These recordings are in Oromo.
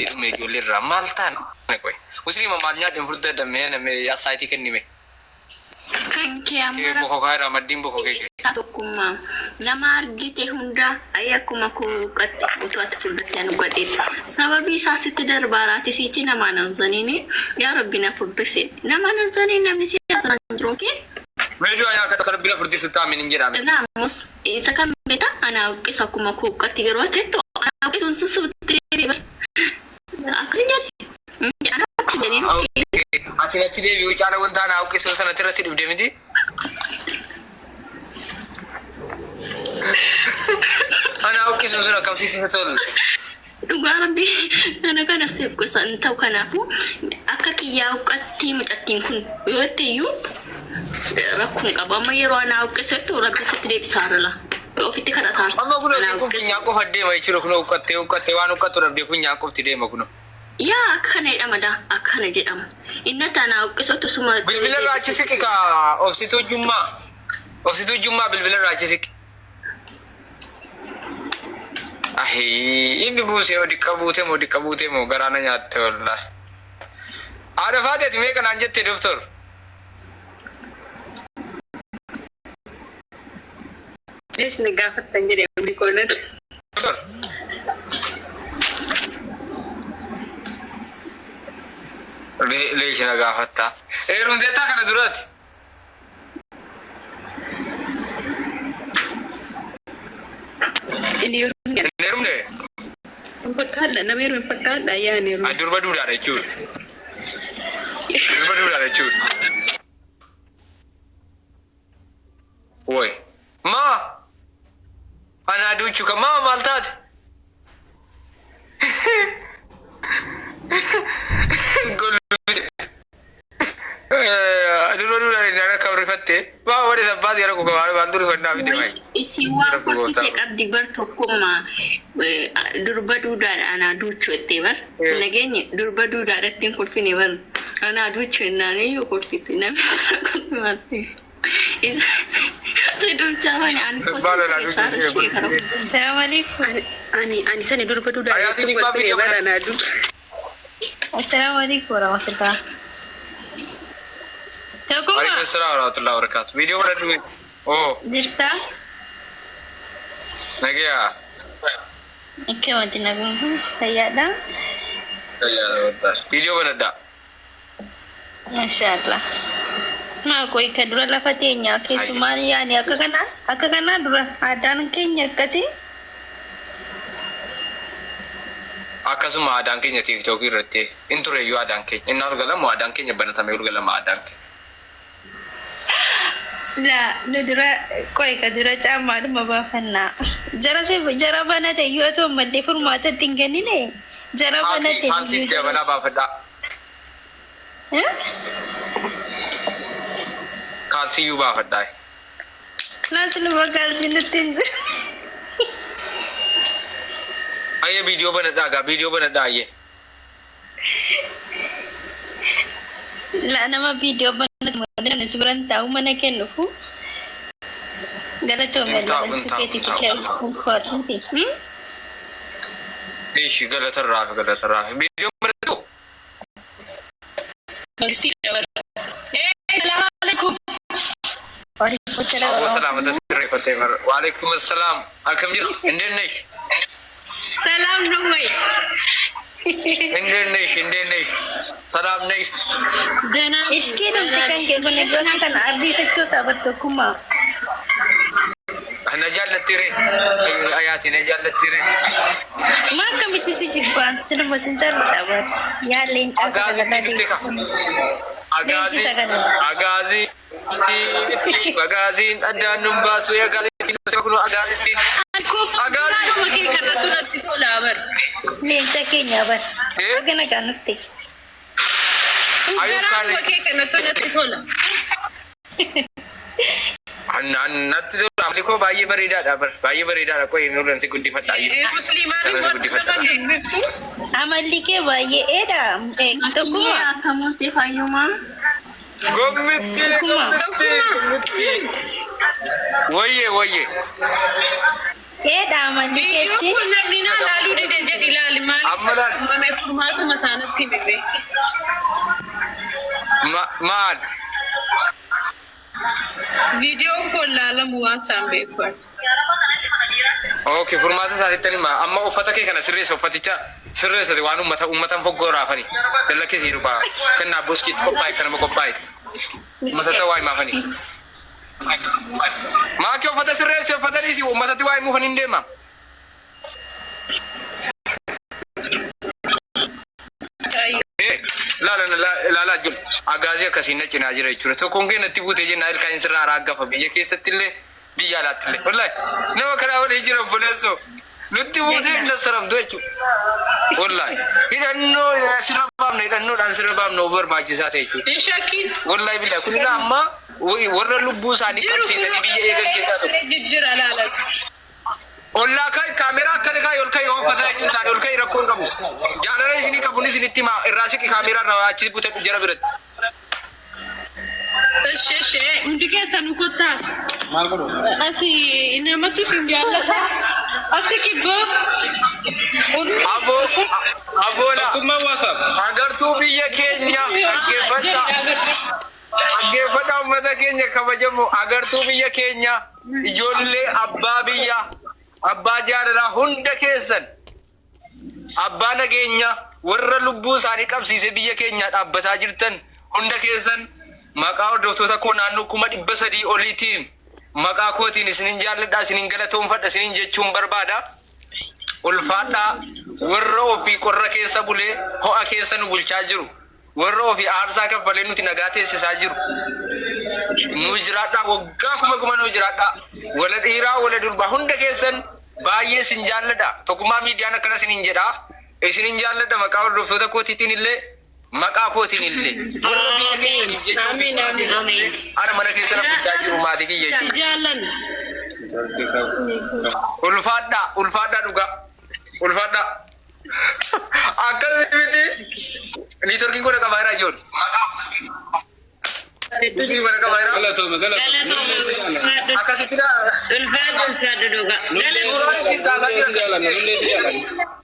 Dhume ijoollee irraa maal ta'an qoy. Musliima maal nyaadheen furdadha mee namee asaayitii kennime. Kan kee amma Bokokaa irraa maddiin bokokee kee. Tokkummaa nama argite hunda ayi akkuma kuuqatti utuu ati furdatte anu gadheetta. Sababii isaa sitti darbaaraati sichi namaan azzaniini yaa rabbi na furdise. Namaan azzaniin namni si azan jiru kee. Meeduu ayaa akka rabbi na furdisu taamin hin jedhame. Ilaamus isa kam beektaa anaa uqqisa akkuma kuuqatti yeroo tettu anaa uqqisuun susuutti deebi'a. Akkas hin jedhe. Anaa uqqisa jedheen. Ati natti deebi'uu caala wanta anaa uqqisuu sanatti irratti dhibde miti. Anaa uqqisuun sun akkamsitti isa tola? Dhugaa rabbi kana kana si uqqisa hin ta'u kanaafuu akka kiyyaa uqqatti mucattiin kun yoo itti iyyuu rakkoo hin qabu. Amma yeroo anaa uqqisettu rabbi sitti deebisaa rala. Ofitti kadhataa Amma kun anaa kun uqqisu. funyaan qofa deema jechuudha kun uqqattee uqqattee waan uqqattu dhabdee funyaan qofti deema kun. Yaa akka kana jedhama daa akka kana jedhama. Inni ati anaa uqqisottu suma. Bilbila irraa achi siqi ka obsituu jummaa. Obsituu jummaa bilbila irraa achi siqi. Ahii inni buusee oo diqqa buutee moo diqqa buutee moo garaa na nyaatte wallaahi. Haadha faati ati meeqa naan jette doktor? Leesh na gaafattan jedhe umri koonat. Doktor. Leesh na gaafatta. Heerumteettaa kana duraati. Inni heerumne. Hin heerumne? Hin fakkaadha nama heerume hin fakkaadha yaa hin heerumne. Durba duudhaadha jechuudha. Durba duudhaadha jechuudha. Woy. Maa? Anaa duuchuu kan maa maal taate? Golbite. Durba duudhaadha inni akka rifatte. Maa wani sabbaati yeroo kuka maal maaltu rifannaa fide maay? Isin waan kolfite qabdi bar tokkummaa durba duudaadha anaa duuchuu jettee bar. Nageenye durba duudaadha ittiin kolfine bar. Anaa duuchuu jennaan iyyuu kolfite namni kolfi malte. Si duuchaa bane ani Baala naa duuchuu kosiin ishee ishee kara. Assalamu alaikum. Ani ani sani durba duudaa Ayaatiin jettu dhibbaa kolfine viidiyoo bara kana. anaa duuchu. Assalamu alaikum warahmatullah. Tokkummaa Waalaikum salaam warahmatullahi wabarakatuh. Viidiyoo godhadhu. Oo jirta? nagayaa. Akka wanti naguun fayyaadha. Viidiyoo banadhaa. Mashaallah. Maa qoy ka dura lafa teenya keessumaan yaani akka kana akka kanaa dura aadaan keenya akkasii. Akkasuma aadaan keenya TikTokii irratti hin tureyyuu aadaan keenya. Inni ol galamu aadaan keenya banatamee ol galama aadaan keenya. La nu dura qoy ka dura caammaadhuma baafannaa. Jara si jara banate iyyuu otoo ammallee furmaata itti hin kennine jara banate Kaalsiis iyyuu. jabanaa baafadhaa. Eh? Kaalsiyyuu baafadhaa. Laas numa kaalsii nutti hin jiru. Ayyee viidiyoo banadhaa gaa viidiyoo banadhaa ayyee. La nama viidiyoo banatu malee ani si biran taa'u mana kennufu. Galatoomee Hin taa'u, hin lachuu taa'u, hin keetiitti taa'u, hin taa'u. ulfaadhuuti. Ishi galatarraa fi galatarraa fi viidiyoo banadhu. Mangistii dabala. Salaamu alaikum. Aboo salaamata sirreeffattee bara. Waalaikum assalaam. Akkam jirtu? እንዴት ነሽ? ሰላም ነው ወይ? እንዴት ነሽ? እንዴት ነሽ? ሰላም ነሽ? ደህና ነኝ። Ishkee namti kan kee kun iddoo kana ardii sochoosaa bar tokkummaa. Na jaallatti ree? Ayaati na jaallatti ree? Maa akkamitti si jibbaan sinuma sin jaalladha bar. Yaa leencaa Agaazitti dhufte ka. Leenci isa kana. Agaazii. Agaaziin addaan nun baasu agaazitti dhufte kun agaazitti. Agaazii. Akkuma kee kanatu natti tola bar. Leenca keenya bar. Eh? Baga nagaan dhufte. Ayuu kaane. Garaanuma kee kanatu natti tola. Natti tola. Amalli koo baay'ee bareedaadha bar. Baay'ee bareedaadha. Qoy hin oolan si guddifadha. Musliimaan Kana si immoo guddifadha. nama dubbiftu. Amalli kee baay'ee eedha. Makiyyee Tokkummaa. akka mootii fayyumaa. Gommitti gommitti gommitti. Wayyee wayyee. Eedha amalli kee Viidiyoo ishee. kun namni na laaluu dide jedhi ilaali maali? Amma Laal. Uumame furmaatuma isaanitti himime. Maal? Viidiyoon kun laalamu waan isaan beeku. Okay, furmaata isaatitti hima. Amma uffata kee kana sirreessa, uffaticha sirreessate waan uummata uummatan foggoraafani. Dalla kee sii dhufaa. Kennaa boskiitti qophaa'e, kanama qophaa'e. Uummatatti waa himaafani. Maakii uffata sirreesse, uffata dhiisi, uummatatti waa himuuf hin deema. Laala laalaa jiru. Agaazii akkasiin na cinaa jira jechuudha. Tokkoon kee natti buutee jennaan ilkaan sirraa raaggafa biyya keessatti illee biyya alaatti illee. Wallahi nama kanaa walii jira obboleessoo. Nutti buutee hin nassaramtu jechuudha. Wallahi hidhannoo sirra baafna, hidhannoodhaan sirra baafna of barbaachisaa ta'e jechuudha. Hin shakkiin. Wallahi billahi kun ilaa amma warra lubbuu isaanii Jiru qabsiisanii biyya eegan keessaa tokko. Jijjiira laalas. Ollaa kai kaameraa akkana kai ol kai uffata jechuun taane ol kai rakkoo hin qabu. Jaalala isinii qabuun isinitti himaa, irraa siqi, kaameraa irraa achi butadhu jara biratti. Ishee ishee hundi keessanuu kottaas. Asi namatu isin jaallata. Asi kibboo. Aboo aboola Tokkummaa WhatsApp. Agartuu biyya keenya dhaggeeffadhaa. Dhaggeeffadhaa uummata keenya kabajamu, agartuu biyya keenya, ijoollee abbaa biyya, abbaa jaalalaa, hunda keessan, abbaa nageenya, warra lubbuu isaanii qabsiisee biyya keenya dhaabbataa jirtan hunda keessan, maqaa hordoftoota koo naannoo 300,000 oliitiin, maqaa kootiin isinin jaalladha, isinin galatoonfadha isinin jechuun barbaada. Ulfaadhaa. Warra ofii qorra keessa bulee ho'a keessa nu bulchaa jiru. Warra ofii aarsaa kaffalee nuti nagaa teessisaa jiru. Nu jiraadhaa, waggaa kuma kuma nu jiraadhaa. Wala dhiiraa wala durbaa hunda keessan baay'ee isin jaalladha. Tokkummaa miidiyaan akkana isinin jedhaa. Isinin jaalladha maqaa hordoftoota kootiitiin illee maqaa kootiin illee. Warra biyya keessaniif jecha Amiin, amiin, amiin. ana mana keessa na bulchaa jiru, maatii kiyya jechuudha. Jaallan. Ulfaadhaa, ulfaadhaa, dhugaa. Ulfaadhaa. Akkas miti. Niitworkiin kun qabaa jira ijoon. Isin mana qabaa jira. Galatoome, galatoome. Akkasitti dha. Ulfaadhu, ulfaadhu, dhugaa. Suuraan isin kaasaa Nullee si jiran. jaalanna, nullee si jaalanna.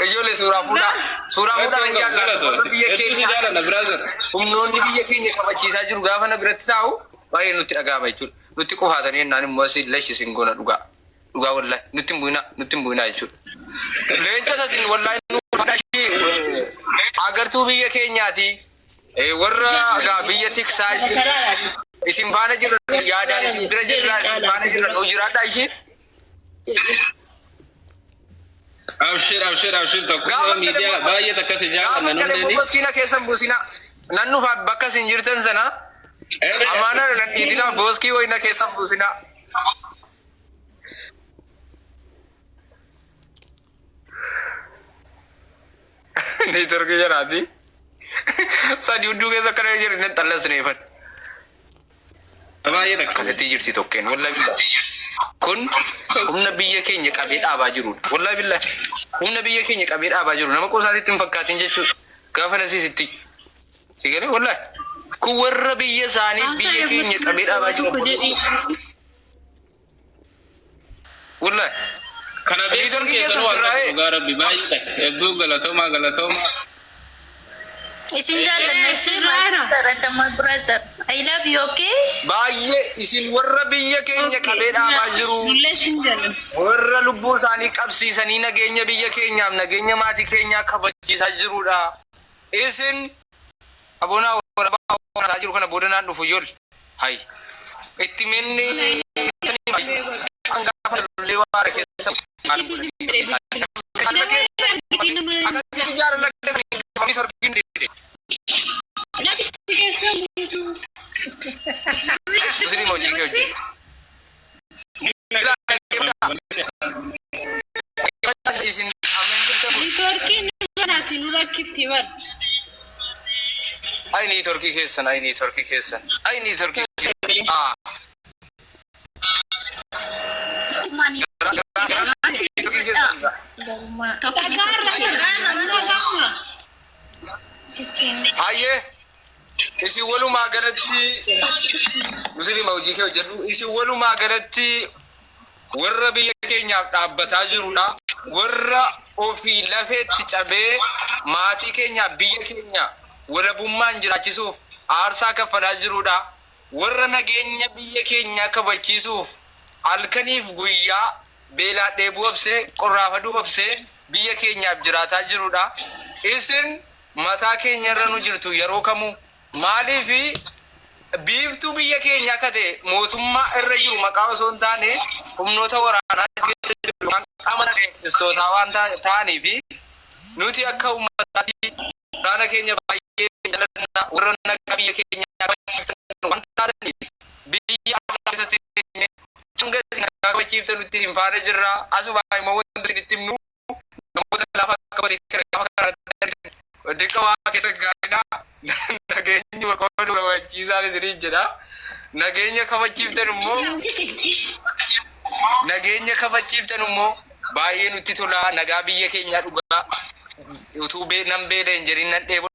Ijoollee suuraa fuudhaa. Suuraa fuudhaa kan jaalladhu. Galatoome. Warra biyya Hedduu si keenya jaalanna, brother. humnoonni biyya keenya kabachiisaa jiru gaafa na biratti taa'u baay'ee nutti dhaga'ama jechuudha. Nutti qofaatanii jennaan immoo asii lashi isin goona dhugaa. Dhugaa wallahi nutti hin bu'inaa, nutti hin bu'inaa jechuudha. Leencota isin wallahi nu ishii agartuu biyya keenyaati. Warra gaa biyya tiksaa jiru. Isin faana jirra, yaadaan isin bira jirra, isin faana jirra, nu jiraadhaa ishii. Abshir, abshir, abshir. Tokkummaa miidiyaa baay'ee takka si Gaafa jaalanna kana nulleen. boskiina keessan buusina. Nan dhufa bakka isin jirtan sana. Amaana nan dhiitina, boskii wayina keessan buusina. Neetworkii jalaati. Sadi hudduu keessa akkana jiru inni xallasneefan. Baay'ee takka. Akkasitti jirti tokkeen wallahi billahi. Kun humna biyya keenya qabee dhaabaa jirudha. Wallahi billahi. Humna biyya keenya qabee dhaabaa jiru. Nama qosaatitti hin fakkaatin jechuudha. Gaafa nasiisitti. Si galee wallahi. Kun warra biyya isaanii biyya keenya qabee dhaabaa jiru. Wallahi. Kana beekuun Neetworkii keessan keessa waan sirraa'ee. takka, dhugaa rabbi baay'ee takka. Hedduu galatoomaa, galatoomaa. Isin jaallanna ishee, my sister and my brother. I love you, okay? Baay'ee isin warra biyya keenya qabee dhaabaa jiru. Nullee isin jaallanna. Warra lubbuu isaanii qabsiisanii nageenya biyya keenyaaf nageenya maatii keenyaa kabachiisaa jirudha. Isin abonaa warabaa isaa jiru kana booda naan dhufu ijoollee. Hay. Itti minni gaafa lollee waara keessa akkasitti jaalala keessa torkiin dide. Namichi keessa muutu. Musliima hojii kee hojii. Isin aman jirtan. Niitoorkiin banaati nu rakkifti bar. Ay, niitorkii keessan, ay, niitorkii keessan, ay, niitorkii keessan. Ah. Niitorkii keessan. Garummaa. Dhagaarra dhagaarra dhagaarra. Hayyee, isin walumaa galatti, musliima hojii kee hojjedhu, isin walumaa galatti Warra biyya keenyaaf dhaabbataa jirudha. Warra ofii lafeetti cabee maatii keenya, biyya keenya walabummaan jiraachisuuf aarsaa kaffalaa jirudha. Warra nageenya biyya keenyaa kabachiisuuf halkaniif guyyaa beelaa dheebuu obsee, qorraaf aduu obsee biyya keenyaaf jiraataa jirudha. Isin mataa keenya irra nu jirtu yeroo kamuu. Maaliifi biiftuu biyya keenyaa akka ta'e mootummaa irra jiru maqaa osoo hin taane humnoota waraanaa keessa jiru waan qaama nageessistootaa waan ta'aniifi nuti akka uummataatti waraana keenya baay'ee jaallanna. Warra nagaa biyya keenyaa kabachiiftan waan taataniif biyya alaa keessatti hanga isin nagaa kabachiiftan nutti hin faana jirra. Asuma immoo wanti isinitti himnu, namoota lafa akka kana gaafa karaa dirqa waa keessa gaariidha. Nageenyi qofa nu kabachiisaan isiniin jedha. Nageenya kabachiiftan immoo, nageenya kabachiiftan immoo baay'ee nutti tola. Nagaa biyya keenyaa dhugaa utuu nan beela hin jedhin, nan dheebodha.